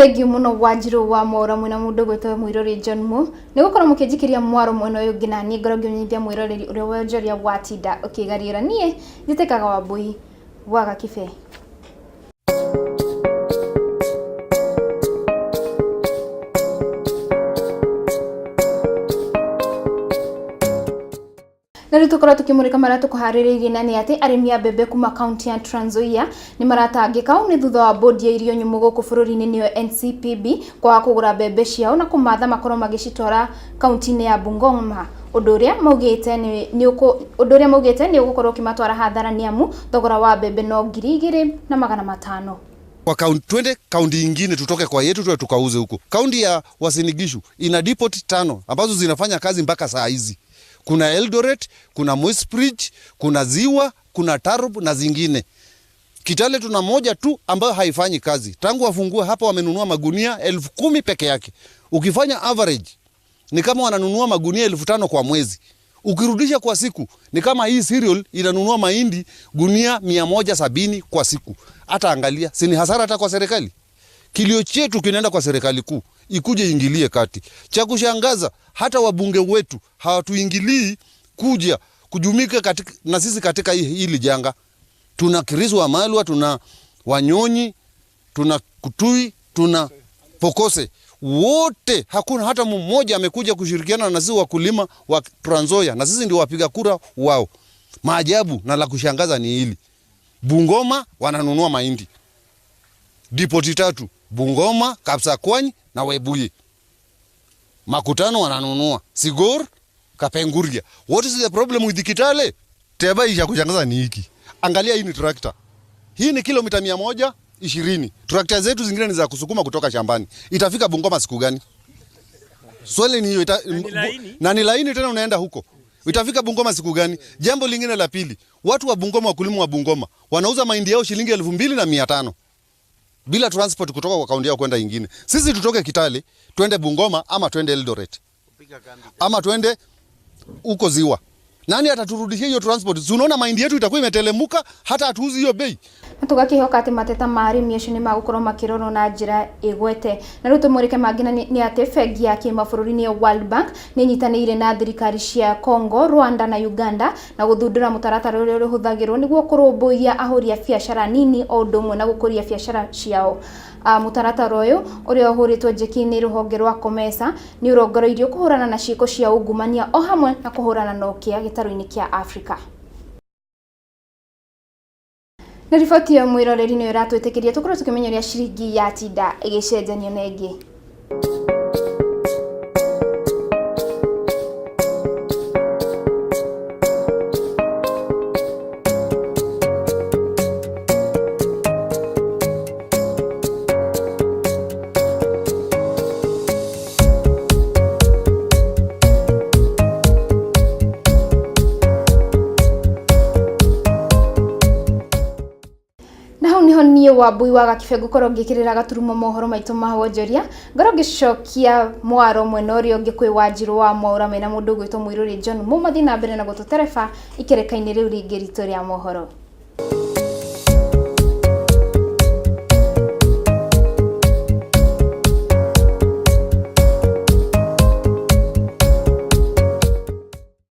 Thengiũ mũno Wanjirũ wa Mwaũra mwĩna mũndũ ũgwĩtwo Mwĩrori John Mu nĩ gũkorwo mũkĩnjikĩria mwaro mwena ũyũ ũngĩ na niĩ ngorwo ngĩmenyithia mwĩroreri ũrĩa wonjoria watinda ũkĩgariũra. Niĩ njĩtĩkaga Wambũi wa Gakibe. Na rĩu tũkorwo tũkĩmũrĩka marĩa tũkũharĩrĩirie na nĩ atĩ arĩmi a mbembe kuma kaunti ya Trans Nzoia nĩ maratangĩka. Ũũ nĩ thutha wa bodi ya irio nyũmũ gũkũ bũrũri-inĩ nĩyo NCPB kwaga kũgũra mbembe ciao na kũmatha makorwo magĩcitwara kaunti-inĩ ya Bungoma, ũndũ ũrĩa maugĩte nĩ ũndũ ũrĩa maugĩte nĩ ũgũkorwo ũkĩmatwara hathara nĩ amu thogora wa mbembe no 2500. Kwa kaunti, twende kaunti ingine, tutoke kwa yetu tuwe tukauze huko. Kaunti ya Uasin Gishu ina depot tano ambazo zinafanya kazi mpaka saa hizi. Kuna Eldoret, kuna Moi's Bridge, kuna Ziwa, kuna Tarub na zingine. Kitale tuna moja tu ambayo haifanyi kazi. Tangu wafungue hapa wamenunua magunia 10,000 peke yake. Ukifanya average ni kama wananunua magunia 5,000 kwa mwezi. Ukirudisha kwa siku ni kama hii cereal inanunua mahindi gunia 170 kwa siku. Hata angalia, si ni hasara hata kwa serikali? Kilio chetu kinaenda kwa serikali kuu, ikuje ingilie kati. Cha kushangaza hata wabunge wetu hawatuingilii kuja kujumika katika, na sisi katika hili janga. Tuna Chris Wamalwa, tuna Wanyonyi, tuna Kutui, tuna Pokose. Wote hakuna hata mmoja amekuja kushirikiana na sisi wakulima wa Trans Nzoia, na sisi ndio wapiga kura wao. Maajabu na la kushangaza ni hili. Bungoma wananunua mahindi. Dipoti tatu, Bungoma, Kapsokwony na Webuye. Makutano wananunua Sigor, Kapenguria. What is the problem with Kitale? Teba isha kushangaza ni hiki. Angalia hii ni tractor. Hii ni kilomita 120. Tractor zetu zingine ni za kusukuma kutoka shambani. Itafika Bungoma siku gani? Swali ni hiyo na ni laini tena unaenda huko. Itafika Bungoma siku gani? Jambo lingine la pili, watu wa Bungoma, wakulima wa Bungoma wanauza mahindi yao shilingi 2500 bila transport kutoka kwa kaunti yao kwenda ingine. Sisi tutoke Kitale twende Bungoma ama twende Eldoret ama twende huko Ziwa. Nani ataturudishia hiyo transport? Si unaona mahindi yetu itakuwa imetelemuka, hata hatuuzi hiyo bei. Na tũgakĩhoka atĩ mateta ma arĩmi acio nĩ magũkorwo makĩrorwo na njĩra ĩgwete. Na rĩu tũmũrĩke mangĩ na nĩ atĩ bengi ya kĩmabũrũri nĩyo World Bank nĩ ĩnyitanĩire na thirikari cia Congo, Rwanda na Uganda na gũthundũra mũtaratara ũrĩa ũrĩhũthagĩrwo nĩguo kũrũmbũiya ahũri a biacara nini o ũndũ ũmwe na gũkũria biacara ciao. Mũtaratara ũyũ ũrĩa ũhũrĩtwo njeki nĩ rũhonge rwa COMESA nĩ ũrongoreirio kũhũrana na ciĩko cia ungumania o hamwe na kũhũrana na ũkĩa gĩtarũ-inĩ kĩa Afrika. Na riboti ĩyo mwĩroreri nĩyo ĩratwĩtĩkĩria tũkorwo tũkĩmenya ũrĩa ciringi yatinda ĩgĩcenjanio na ĩngĩ. Na hau niho niĩ Wambui wa Gakibe ngũkorwo ngĩkĩrĩra gaturumo mohoro maitũ ma wonjoria, ngorwo ngĩcokia mwaro mwena ũrĩa ũngĩ kwĩ Wanjirũ wa Mwaũra mena mũndũ ũgwĩtwo Mũirũrĩ John Mũmathiĩ na mbere na gũtũtereba ikereka-inĩ rĩu rĩngĩ ritũ rĩa mohoro.